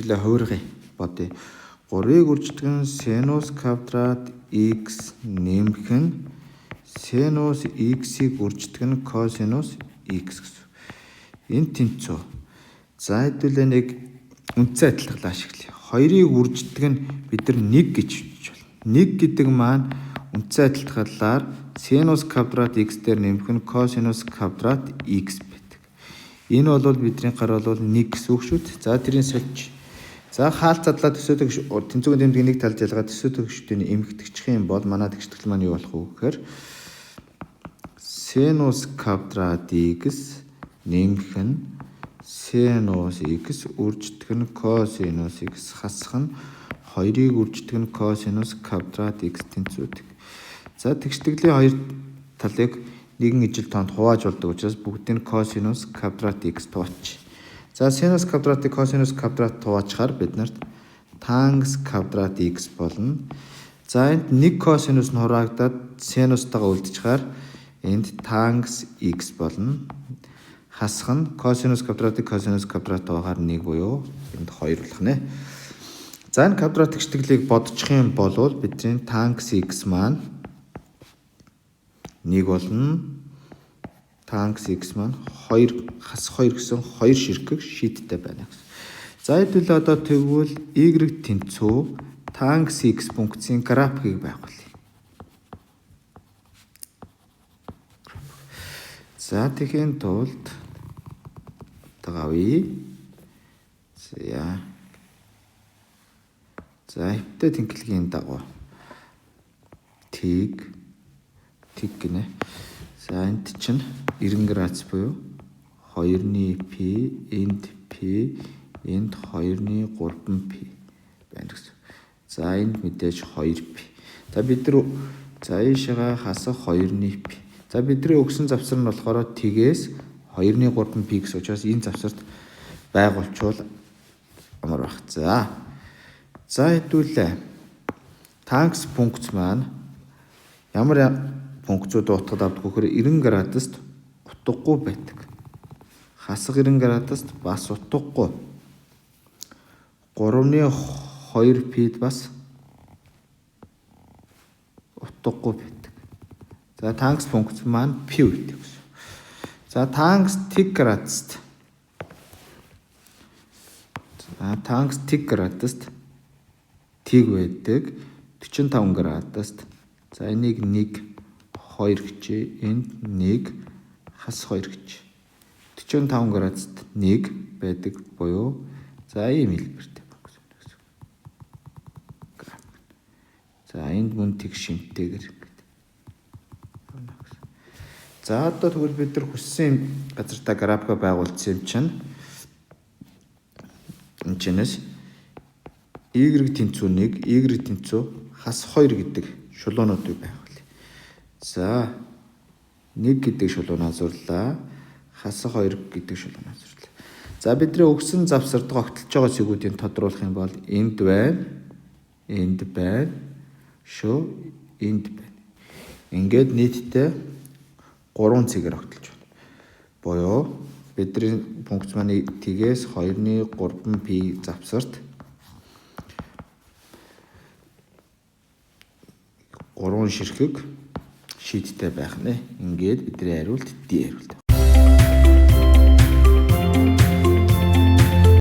Тэгштэглээ хувиргая бодъё. 3-ыг үрждэг нь синус квадрат x нэмэх нь синус x-ийг үрждэг нь косинус x гэсэн. Энэ тэнцүү. За хэдүүлээ нэг үндсэн адилтгалаа ашиглая. 2-ыг үрждэг нь бид нар 1 гэж бичиж болно. 1 гэдэг маань үндсэн адилтгалаар синус квадрат x дээр нэмэх нь косинус квадрат x байдаг. Энэ бол бидний гар бол 1 гэсэн үг шүү дээ. За тэрийн сольж. За хаалт задлаа төсөөдөг тэнцүүгийн тэмдэг нэг талд ялгаад төсөөдөг гişүүдийг эмхтгэчих юм бол манай тэгштгэл маань юу болох вэ гэхээр синус квадрат x нэмэх нь синус x үрждэг нь косинус x хасах нь 2-ыг үрждэг нь косинус квадрат x тэнцүүдэг. За тэгштгэлийн хоёр талыг нэгэн ижил тоонд хувааж болдог учраас бүгдийг косинус квадрат x тууч. За синус квадратыг косинус квадрат хуваачаар бид нарт тангс квадрат x болно. За энд нэг косинус нь хураагдаад синустайгаа үлдчихээр энд тангс x болно. Хасах нь косинус квадратыг косинус квадрат хуваагаар 1 буюу энд 2 болох нэ. За энэ квадрат тэгштэглийг бодчих юм бол бидний тангс x маань 1 болно. Тангс x маань 2 хасах 2 гэсэн 2 ширхэг шийдтэй байна гэсэн. За хэдүүлээ одоо тэгвэл y тэнцүү тангс x функцийн графикийг байгуулъя. За тэгэхийн тулд одоо авъя. За. За хэвтэй тэнхлэгийн дагуу тэг тэг гинэ. За энд чинь 90 градус буюу 2-ны пи, энд пи, энд 2-ны 3 пи байна гэсэн. За энд мэдээж 2 пи. За бид нар за ийшээгээ хасах 2-ны пи. За бидний өгсөн завсар нь болохоор тэгээс 2-ны 3 пи гэсэн учраас энэ завсарт байгуулчвал амар байх. За. За хэдүүлээ. Тангс функц маань ямар функцүүд утгад авдаг вөхөр 90 градуст утгагүй байдаг. Хасах 90 градуст бас утгагүй. 3-ны 2 пид бас утгагүй байдаг. За тангс функц маань пи байдаг гэсэн. За тангс тэг градуст. За тангс тэг градуст тэг байдаг. 45 градуст. За энийг 1 2 гэж, энд 1 хас 2 гэж. 45 градуст 1 байдаг буюу за ийм хэлбэртэй функц гэсэн. За энд мөн тэг шимтэйгэр гэдэг. За одоо тэгвэл бид нар хүссэн газартаа графика байгуулсан юм чинь энэ чинээс y тэнцүү 1, y тэнцүү хас 2 гэдэг шулуунуудыг байгуулъя. За 1 гэдэг шулуунаа зурлаа. Хасах 2 гэдэг шулуунаа зурлаа. За бидний өгсөн завсард огтлж байгаа цэгүүдийг тодруулах юм бол энд байна, энд байна, шүү энд байна. Ингээд нийтдээ 3 цэгээр огтлж байна. Буюу бидний функц маань тэгээс 2-ны 3 пи завсарт 3 ширхэг шийдтэй байх нэ. Ингээд бидний хариулт D хариулт.